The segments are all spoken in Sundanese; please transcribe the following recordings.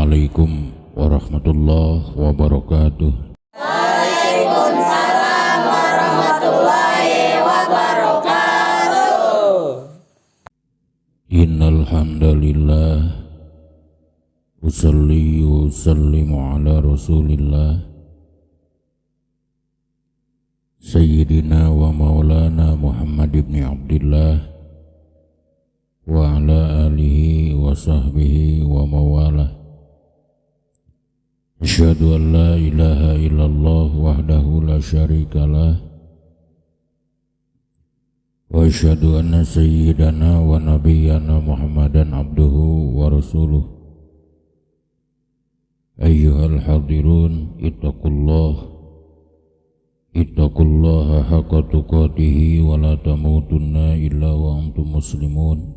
Assalamualaikum warahmatullahi wabarakatuh. Waalaikumsalam warahmatullahi wabarakatuh. Innal hamdalillah usalli wa usallimu ala Rasulillah Sayyidina wa maulana Muhammad ibn Abdillah wa ala alihi wa sahbihi wa mawalah. Asyhadu an la ilaha illallah wahdahu la syarikalah wa asyhadu anna sayyidana wa nabiyyana Muhammadan abduhu wa rasuluh. Ayyuhal hadirun, ittaqullah, ittaqullaha haqqa tuqatihi wa la tamutunna illa wa antum muslimun.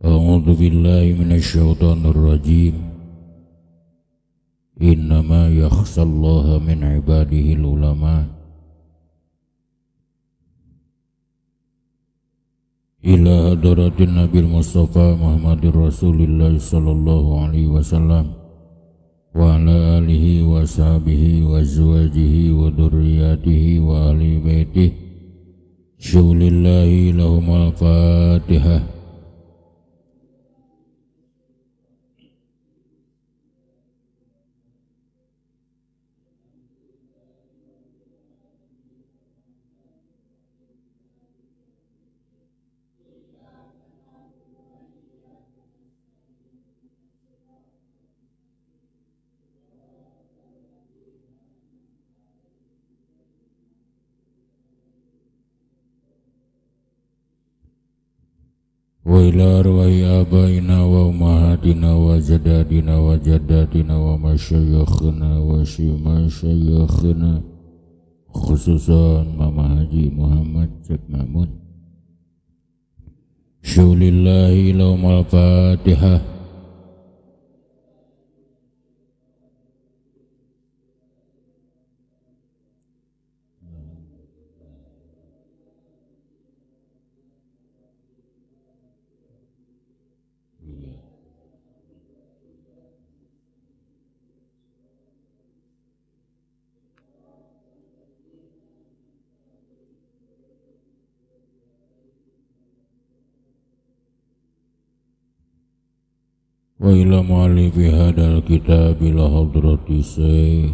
A'udzu billahi minasyaitonir rajim. Innama yakhshallaha min ibadihil ulama. Ila hadratin Nabil Mustafa Muhammadir Rasulillah sallallahu alaihi wasallam wa ala alihi wa sahbihi wa azwajihi wa dzurriyyatihi wa ahli baitihi. Syulillahi lahumul Fatihah. Wa ila arwahi abaina wa ummahatina wa ajdadina wa jaddatina wa masyayikhina wa masyayikhina, khususan Mama Haji Muhammad Cek Mamun. Syulillahi lahumul Fatihah. Wa ila mu'allifi hadal kitab ila hadrati Syekh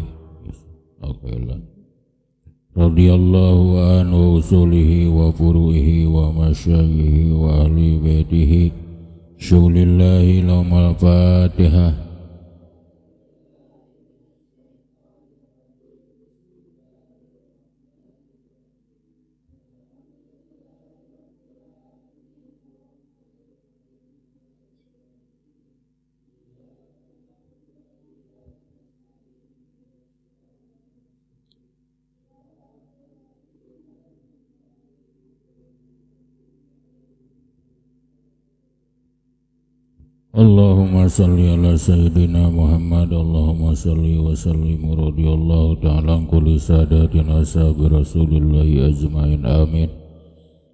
Aqailan radhiyallahu anhu usulihi wa furu'ihi wa masyayihi wa ahli baitihi. Syulillahi lahumul Fatihah. Allahumma salli ala Sayyidina Muhammad. Allahumma salli wa sallim radhiyallahu ta'ala an kulli sadatina ashabi Rasulillahi ajmain. Amin.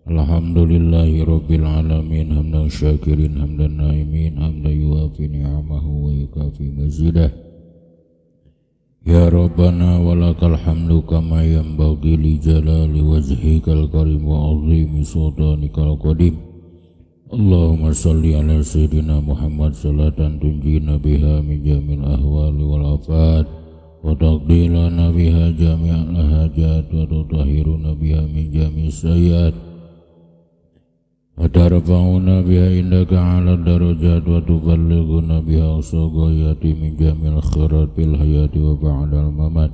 Alhamdulillahi rabbil alamin, hamdan syakirin, hamdan naimin, hamdan yuwafi ni'amahu wa yukafi mazidah. Ya Rabbana walakal hamdu kama yanbaghi li jalali wajhikal karim wa azimi sultanikal qadim. Allahumma salli ala Sayyidina Muhammad salatan tunjina biha min jamil ahwali wal afat wa taqdilana biha jami'al hajat wa tutahhiruna biha min jami'is sayyiat wa tarfa'una biha indaka 'ala darajat wa tuballighuna biha aqsa ghayati min jamil khairat fil hayati wa ba'dal mamat.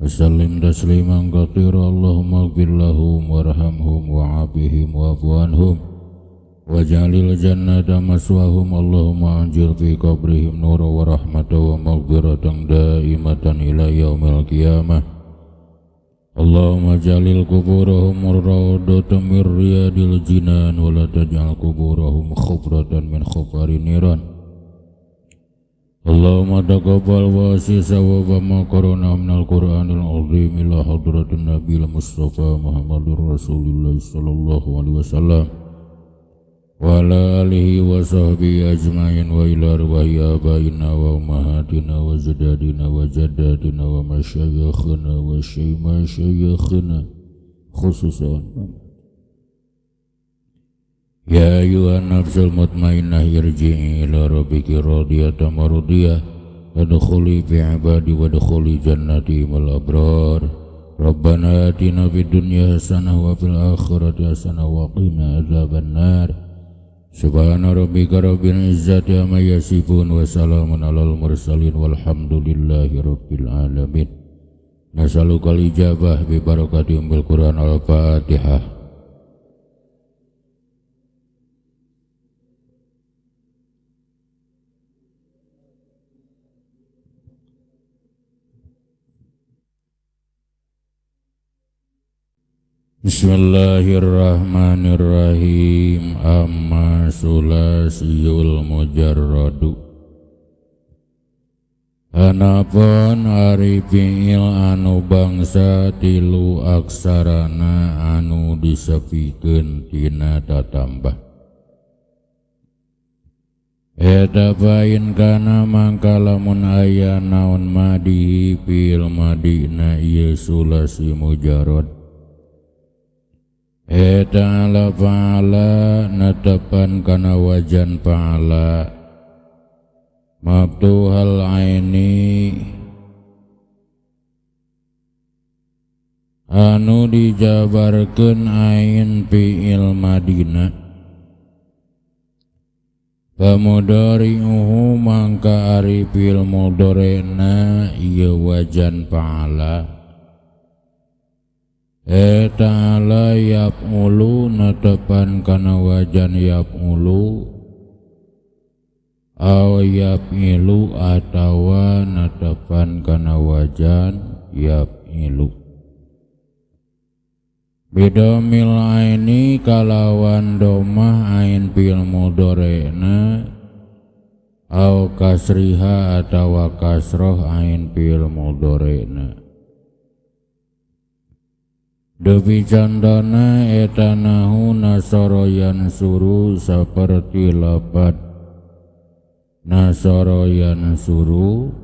Wasallim tasliman katsira. Allahumma ighfir lahum warhamhum wa'afihim wa'fu anhum waj'alil jannata maswahum. Allahumma anjil fi qabrihim nura wa rahmatan wa maghfiratan daimatan ila yaumil qiyamah. Allahumma jalil kuburahum rawdatan min riyadil jinan wa la taj'al kuburahum khufratan min khufarin niran. Allahumma taqabbal wa sawaba ma qara'na minal Qur'anil azim ila hadratin nabiyil Mustafa Muhammadur Rasulullah sallallahu alaihi wasallam. Wa ala alihi wa sahbihi ajma'in wa ila arwahi abaina wa ummahatina wa ajdadina wa jaddatina wa masyayikhina wa masyayikhina khususan. Ya ayyuhan nafsul mutmainnah irji'i ila rabbiki radiyatan mardiyah wadkhuli fi ibadi wadkhuli jannati mal abrar. Rabbana atina fid dunya hasanah wa fil akhirati hasanah wa qina adzabannar. Subhana rabbika rabbil izzati amma yasifun wa salamun alal mursalin walhamdulillahi rabbil alamin. Nas'alukal ijabah bi barakati ummil Quran. Al-Fatihah. Bismillahirrahmanirrahim. Amma sulasiyul mujarradu. Anapun ari fi'il anu bangsa tilu aksarana anu disepikeun tina tatambah. Eta bain kana mangka lamun aya naon madihi fi'il madina ieu sulasi mujarrad. Eta ala fa'ala netepan kana wajan fa'ala maftuhal aini anu dijabarkeun ain fi'il madina pamudhari'uhu mangka ari fi'il mudhari'na ieu wajan fa'ala. Eta ala yaf'ulu netepan kana wajan yaf'ulu aw yaf'ilu atawa netepan kana wajan yaf'ilu bidomil aini kalawan domah ain fil mudhari'na aw kasriha atawa kasroh ain fil mudhari'na. Depi candana etanahu nasara yansuru seperti lapat nasara yansuru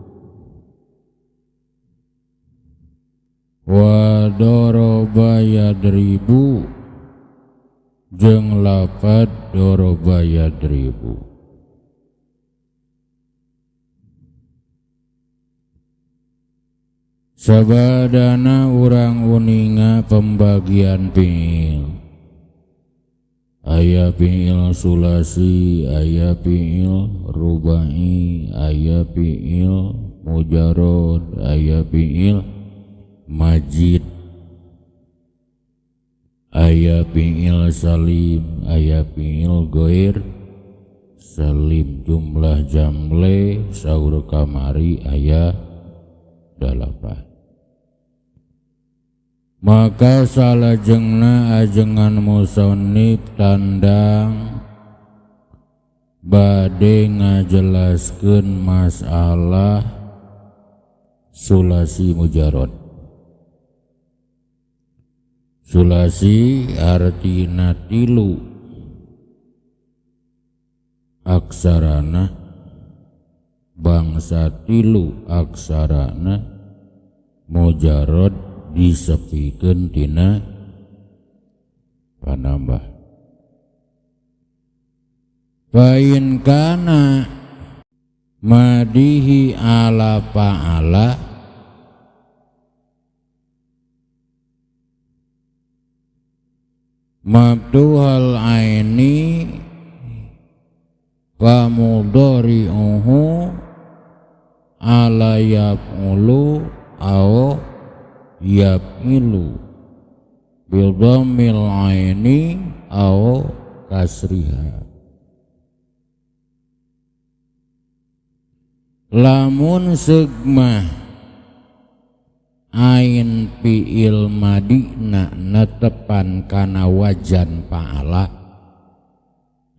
wa doroba yadribu jeung lapat doroba yadribu. Sabadana urang uninga pembagian fi'il. Aya fi'il sulasi, aya fi'il rubai, aya fi'il mujarrad, aya fi'il majid, aya fi'il salim, aya fi'il goir salim. Jumlah jamle saur kamari aya 8. Maka salajengna ajengan musannif tandang bade ngajelaskeun masalah sulasi mujarrad. Sulasi artina tilu aksarana bangsa tilu aksarana mujarrad disepikeun tina panambah. Fain kana madihi ala fa'ala maftuhal aini fa mudhari'uhu ala yaf'ulu aw yaf'ilu bil dhammil aini aw kasriha. Lamun segmah ain fi'il madina netepan kana wajan fa'ala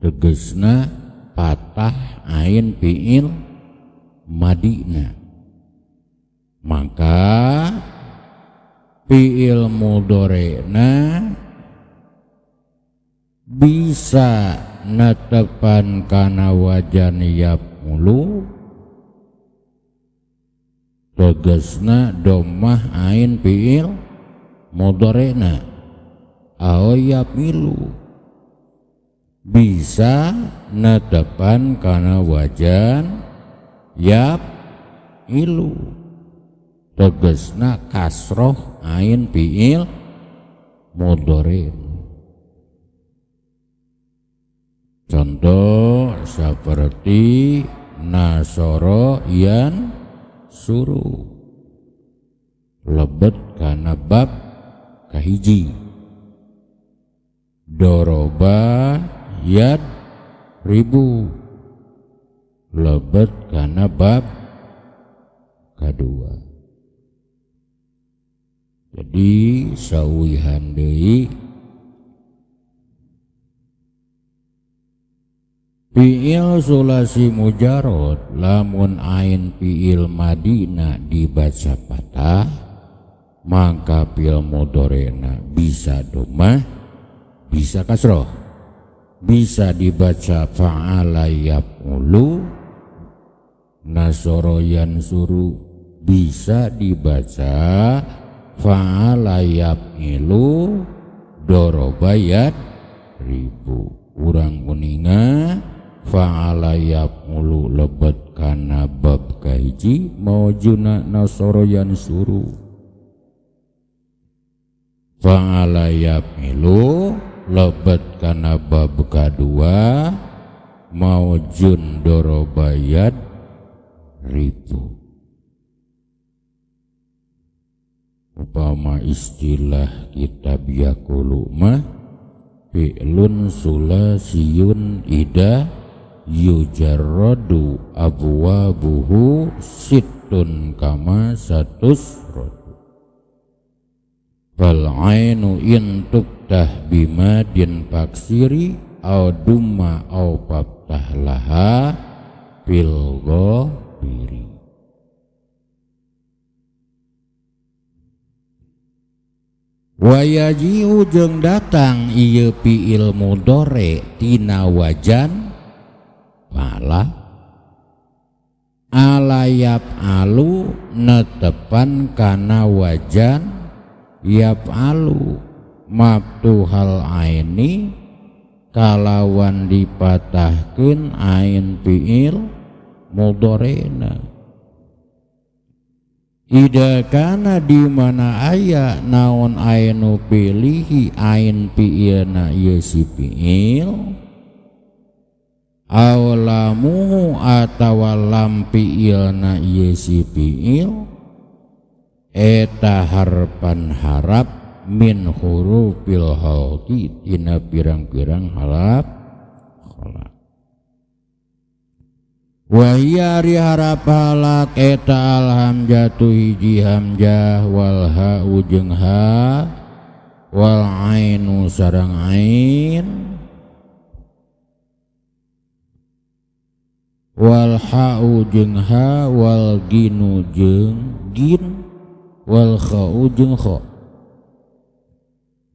tegesna patah ain fi'il madina, maka fi'il mudhari'na bisa netepan kana wajan yaf'ulu tegasna dhammah ain fi'il mudhari'na au yaf'ilu bisa netepan kana wajan yaf'ilu tegasna kasroh ain fi'il mudhari. Contoh seperti nasoro yan suru lebet kana bab kahiji, doroba yad ribu lebet kana bab kadua. Jadi sauwihan deui fi'il sulasi mujarad lamun ain fi'il madina dibaca patah maka fi'il mudhari'na bisa dhammah bisa kasroh, bisa dibaca fa'ala yaf'ulu nasoro yansuru, bisa dibaca fa'ala yaf'ilu doroba yadribu. Urang kuninga fa'ala yaf'ulu lebet kana bab kahiji maujuna nasoro yansuru, fa'ala yaf'ilu lebet kana bab kadua maujun doroba yadribu. Upama istilah kitab yaqulu mah fi'lun sulasiyun ida yujarradu abwabuhu sittun kama satus rodu fal ainu in tuftah bima din faksiri au dumma au faftah laha fil ghabiri. Wayaji'u jeung datang ieu fi'il mudhari tina wajan fa'ala ala yaf'alu netepan kana wajan yaf'alu maftuhal aini kalawan dipatahkeun ain fi'il mudhari'na. Ida kana di mana aya naon ainu pilihi ain fi'ilna ieu si fi'il aw lamuhu atawa lam fi'ilna ieu si fi'il eta harpan harap min hurufil halqi tina pirang-pirang harap khalaq. Wa hiya ari harap halak eta alhamzatu hiji hamzah wal ha'u jeung ha wal ainu sareng ain wal ha'u jeung ha wal ginu jeung gin wal kha'u jeung kha.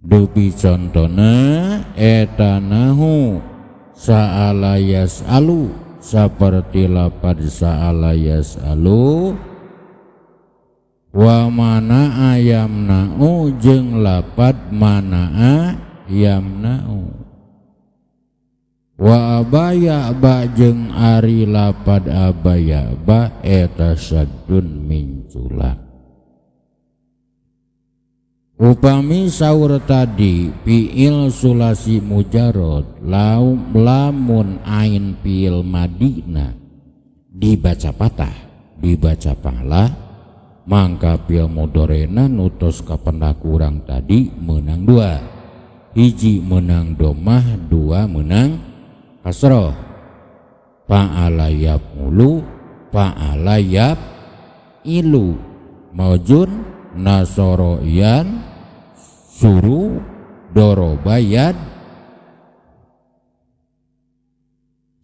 Dupi contona eta nahu sa'ala yas'alu saperti lapad sa'ala yas'alu wa mana'a yamna'u jeung lapad mana'a yamna'u wa abaya ba jeung ari lapad abaya ba eta saddun minculak. Upami saur tadi fi'il sulasi mujarad lamun ain fi'il madina dibaca patah dibaca pala mangka fi'il mudhari'na nutus kapendak urang tadi menang dua, hiji menang domah dua menang kasroh, fa'ala yaf'ulu fa'ala yaf'ilu maujun nasoro yan suru doroba yad.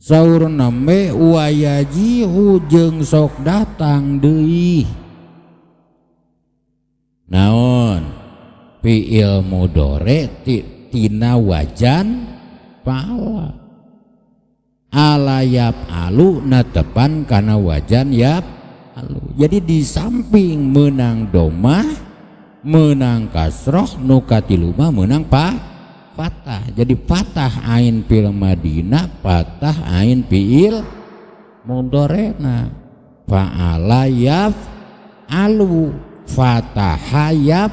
Saur name wayajihu jeung sok datang deui naon fi'il mudhari tina wajan fa'ala Ala yaf'alu natepan kana wajan yaf'alu. Jadi di samping menang domah, menang kasroh, nu katilu mah menang fathah. Jadi fathah ain fil madina, fathah ain fiil mudhari'na. Fa'ala yaf'alu, fataha yaf.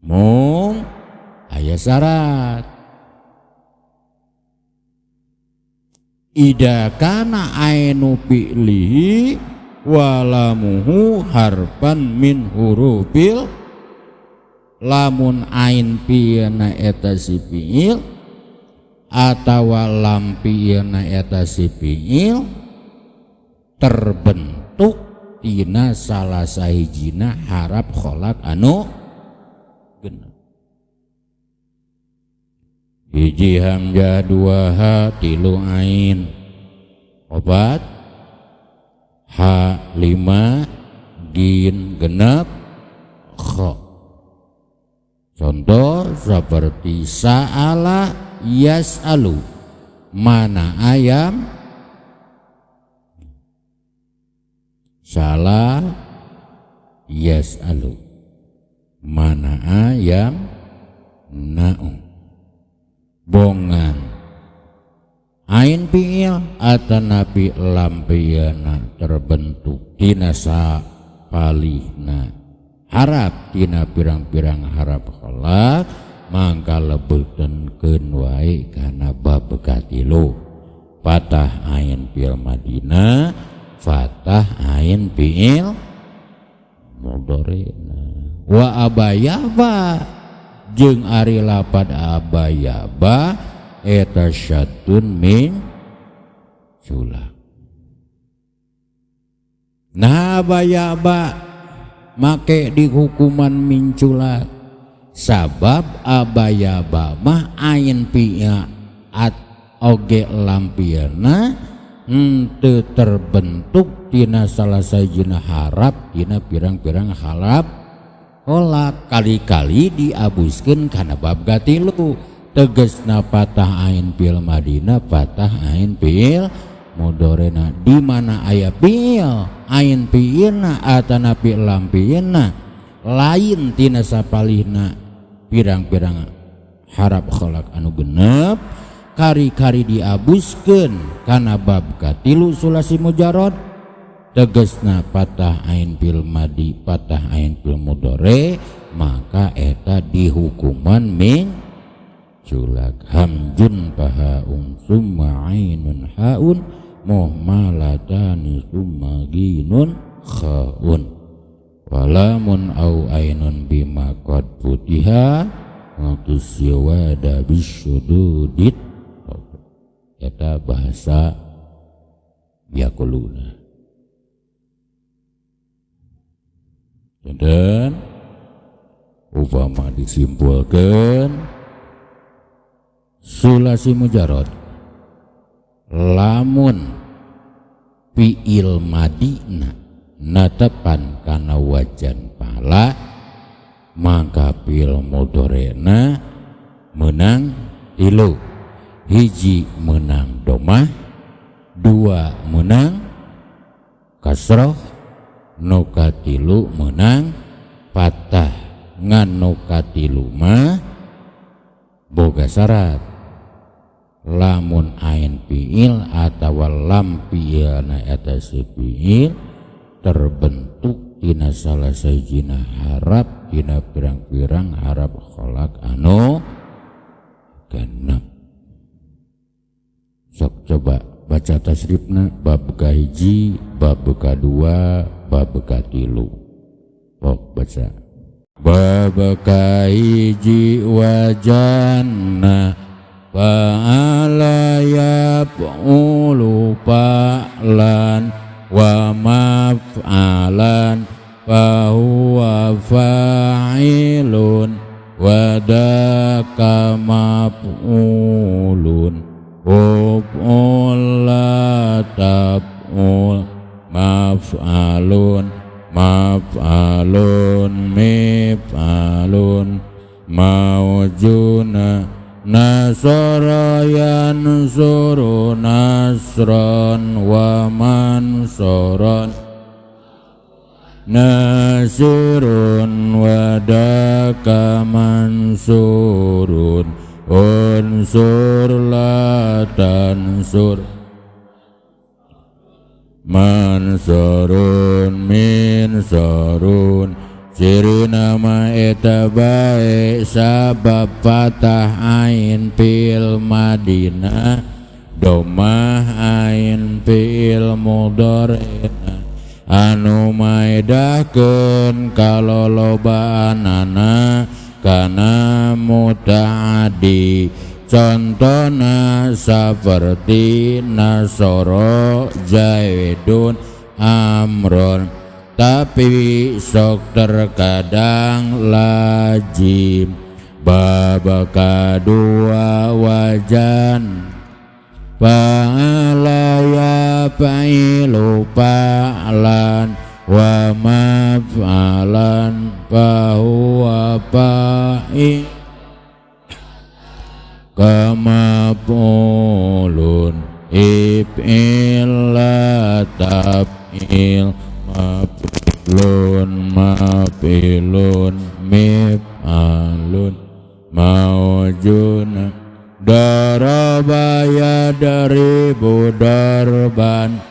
Mung aya syarat. Ida kana ainu fi'lihi walamuhu harfan min hurufil, lamun ain piena eta si fi'il atawa lam piena eta si fi'il terbentuk tina salah sahijina harap kholak anu genep. Hiji hamzah, dua ha, tilu ain, opat, ha lima, gin genep, kho. Contoh seperti sa'ala yas'alu, mana ayam, salah yas'alu, mana ayam na'u. Bongan ain fi'il atanapi lam fi'ilna terbentuk tina sapalihna harap tina pirang-pirang harap kholak, mangka lebetenkeun wae kana bab katilu. Fathah ain fi'il madina, fathah ain fi'il mudhari'na. Wa abayaba jeung ari lapad abayaba eta syatun min culak. Nah abayaba make dihukuman min culak sabab abayaba mah ain fi'il at oge lam fi'ilna henteu terbentuk tina salah sajina harap tina pirang-pirang harap kolak, kali-kali diabuskeun kana bab katilu. Tegesna patah ain fi'il madina, patah ain fi'il mudhari'na. Di mana aya fi'il ain fi'ilna atanapi lam fi'ilna lain tina sapalihna pirang-pirang harap kholak anu genep, kari-kari diabuskeun kana bab katilu sulasi mujarad. Tegesna patah ain fil madi, patah ain fil mudhari, maka eta dihukuman min culak. Hamjun pahaun summa ainun haun muhmalatani summa ginun khaun walamun au ainun bima qad futiha wa tusyawada bisyududit. Eta bahasa yakuluna. Dan upama disimpulkan sulasi mujarad lamun fi'il madina natepan kana wajan pala, maka fi'il mudhari'na menang tilu. Hiji menang domah, dua menang kasroh, nu katilu menang patah. Ngan nu katilu mah boga syarat. Lamun ain fi'il atawa lam fi'ilna eta si fi'il terbentuk tina salah sahijina harap tina pirang-pirang harap kholak anu genep. Sok coba baca tasrifna bab kahiji, bab kadua, bab katilu. Pok baca. Bab kahiji wajanna fa'ala yaf'ulu fa'lan wa maf'alan fahuwa fa'ilun wa daka maf'ulun uf'ul la taf'ul maf'alun maf'alun mif'alun maujuna Nasara yansuru nasran wa mansuran nasirun wadaka mansurun unsur la tansur mansurun min sarun. Ciri nama eta bae sabab patah ain fil Madinah domah ain fil mudhari'na anu maedahkeun kalolobaanana kana mutaaddi. Contona saperti nasoro zaidun amron, tapi sok terkadang lajim. Bab kadua wajan fa'ala ya fa'ilu fa'lan wa maf'alan fahuwa fa'il kamaf'ulun if'il la taf'il maf'ulun maf'ilun mif'alun maujuna daraba yadribu darban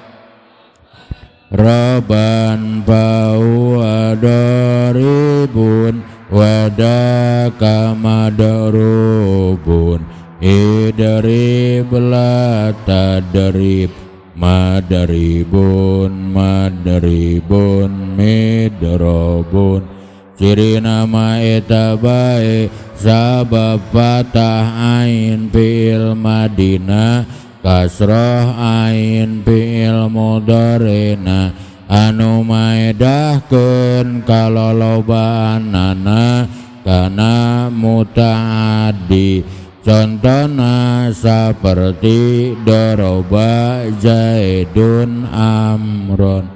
raban fahuwa daribun wadaka madrubun idrib la tadrib madribun madribun midrobun. Ciri nama eta bae sabab patah ain fi'il Madinah kasroh ain fi'il mudhari'na anu maedahkeun kalolobaanana kana mutaaddi. Contona saperti doroba zaidun amron.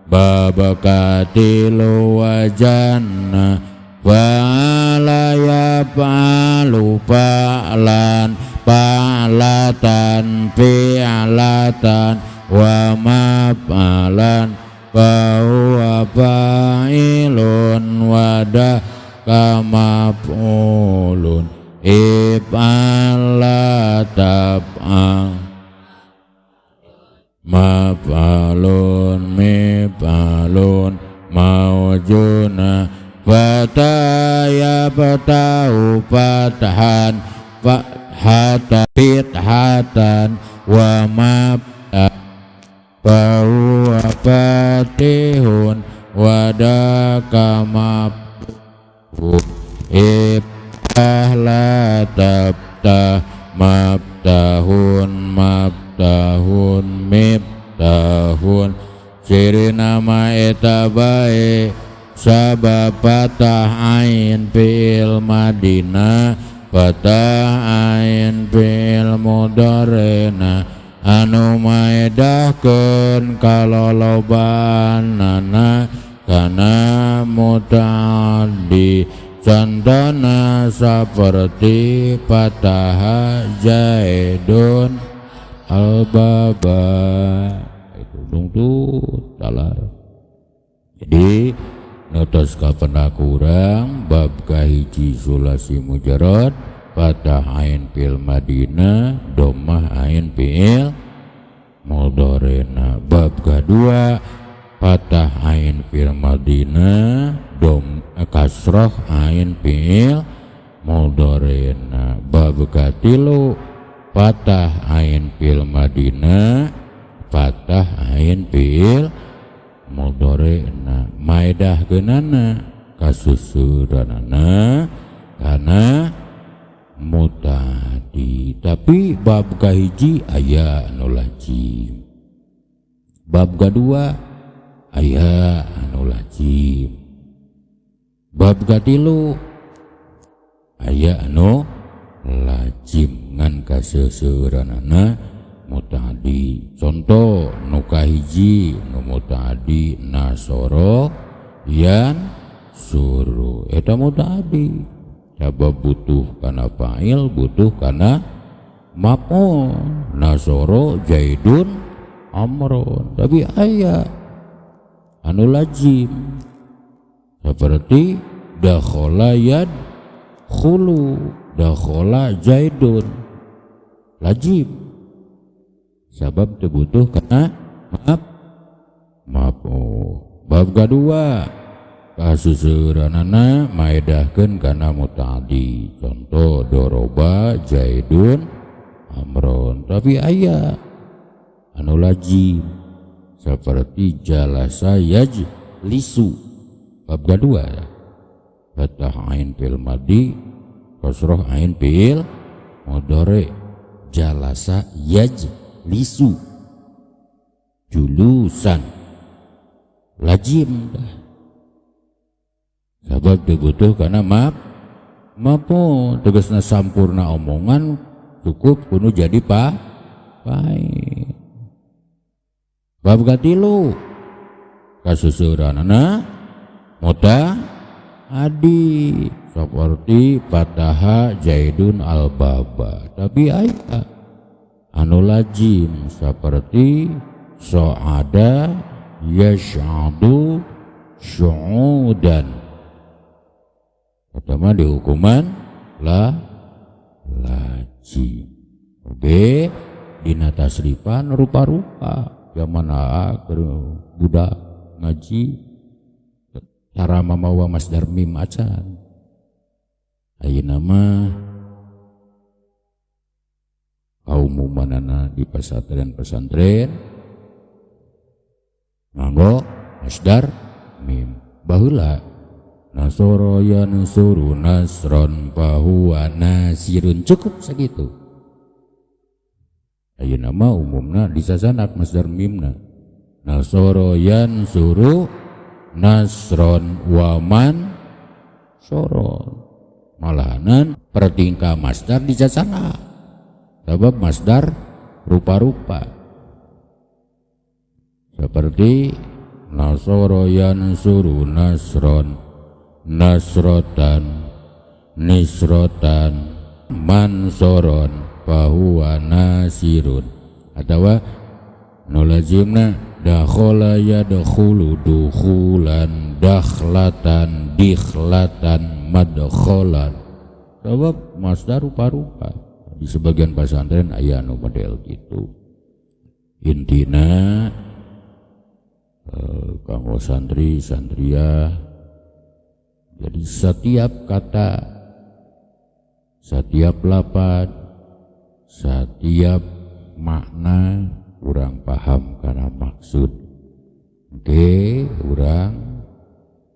Bab katilu wajanna fa'ala yaf'alu fa'lan fa'latan fi'latan wa maf'alan fahuwa fa'ilun wadah kamaf'ulun if'al la taf'al maf'alun mif'alun maujuna fataya fatahu fatahan fathata fithatan wa maf'al fahuwa fatihun wadaka maf'ul iftah la tabtah maftahun maftahun miftahun. Ciri nama eta bae sabab patah ain fi'il Madinah patah ain fi'il mudhari'na anu maedahkeun kalolobaanana kana mutaaddi. Contona saperti pataha zaidun albaba. Itu dungtut talar. Jadi notos kapena kurang bab kahiji sulasi mujarad patah ain fil Madinah domah ain fi'il mudhari'na. Bab kedua patah ain fil Madinah dom kasroh ain fi'il mudhari'na. Bab katilu patah ain fil Madinah patah ain fi'il mudhari'na maedah geunana kasusuranana kana mutadi. Tapi bab kahiji aya anu lajim, bab kadua aya anu lajim, bab katilu aya anu lajim ngan kaseuseurana mutadi. Contoh nu kahiji nu mutadi nasoro yan suru eta mutadi. Sabab butuh kana fa'il, butuh kana maf'ul. Nasoro Zaidun Amron. Tapi aya anu lazim seperti dakhala yadkhulu, dakhala Zaidun, lazim sabab teu butuh kana maf'ul. Bab kadua kasuseuranana maedahkeun kana mutaaddi. Contoh doroba Zaidun Amron. Tapi aya anu lazim seperti jalasa yajlisu. Bab kedua fathah ain fil madi, kasrah ain fil mudhari. Jalasa yajlisu julusan, lazim dah. Sabab dibutuh karena maf'ul. Tegasna sampurna omongan cukup kudu jadi fa'il. Bab katilu kasuseuranana mutaaddi seperti fataha Zaidun al-baba. Tapi aya anu lazim seperti so'ada yash'adu syu'udan. Pertama dihukuman la lazim. Oke, dina tasrifan rupa-rupa. Zaman keur budak ngaji cara mamawa masdar mim acan. Ayeuna mah kaumumanana di pesantren-pesantren nganggo masdar mim. Baheula nasoro yansuru nasron fahuwa nasirun, cukup segitu. Ayeuna mah umumna disasanak masdar mimna. Nasoro yansuru nasron waman soron. Malahanan pertingkah masdar disasanak. Sebab masdar rupa-rupa. Seperti nasoro yansuru nasron, nasrotan, nisrotan, mansoron, fahuwa nasirun. Atawa nu lazimna dakhala yadkhulu dukhulan, dakhlatan, dikhlatan, madkhalan. Sebab masdar rupa-rupa. Di sebagian pesantren aya anu model gitu. Intina kanggo santri santria, jadi setiap kata, setiap lapat, setiap makna urang paham karena maksud. Oke, urang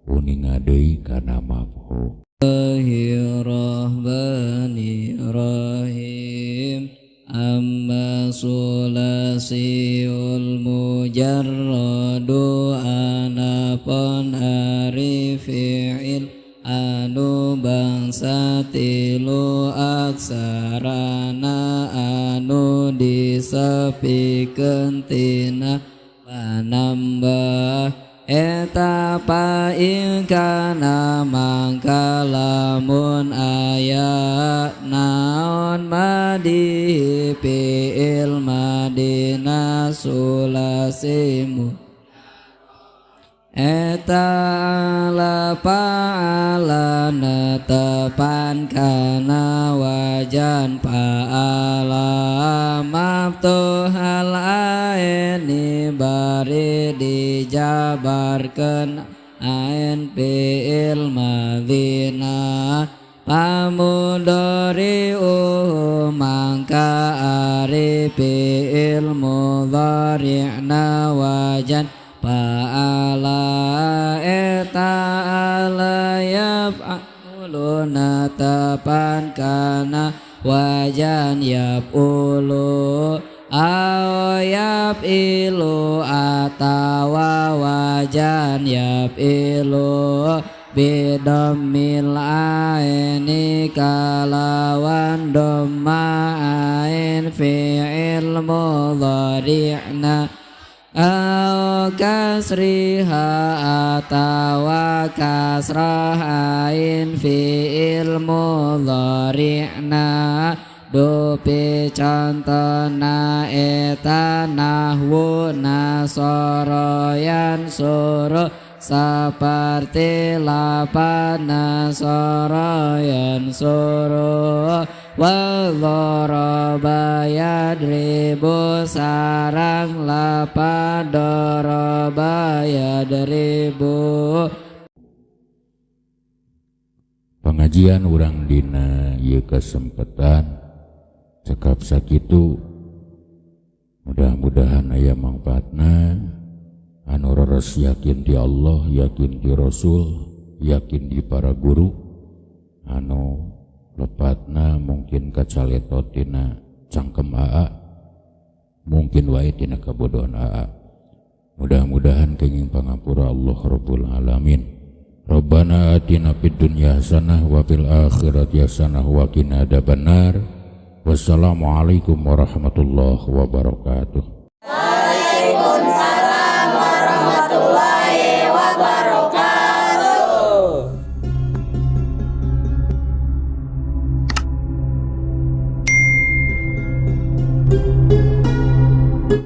uninga deui kana mafhum. Bismillahirrahmanirrahim. Amma sulasiul mujarradu anapun ari fi'il anu bangsa tilu aksarana anu disepikeun tina panambah eta paing kana mangka lamun aya naon madi fi'il madina sulasimu eta ala fa'ala netepan kana wajan fa'ala maftuhal aini bari dijabarkeun ain fi'il madina pamudhari'u mangka ari fi'il mudhari'na wajan fa'ala eta ala yaf'ulu natapan kana wajan yaf'ulu aw yaf'ilu atawa wajan yaf'ilu bidammil aini kalawan dhamma ain fi'il mudhari'na Au kasriha atawa kasrah ain fi'il mudhari'na dupi contona eta nahwu nasara yansuru seperti lapan nasara yansuru wa dharaba yadribu sarang lapan daraba yadribu. Pengajian urang dina ieu kesempatan cekap sakitu, mudah-mudahan aya manfaatna. Anu reres yakin di Allah, yakin di Rasul, yakin di para guru. Anu lepatna mungkin kacaletot tina cangkem aa, mungkin wae tina kabodohan aa. Mudah-mudahan kenging pangapura Allah Rabbul Alamin. Rabbana atina fid dunya hasanah wa fil akhirati hasanah wa qina adzabannar. Wassalamualaikum warahmatullahi wabarakatuh. Waalaikumsalam.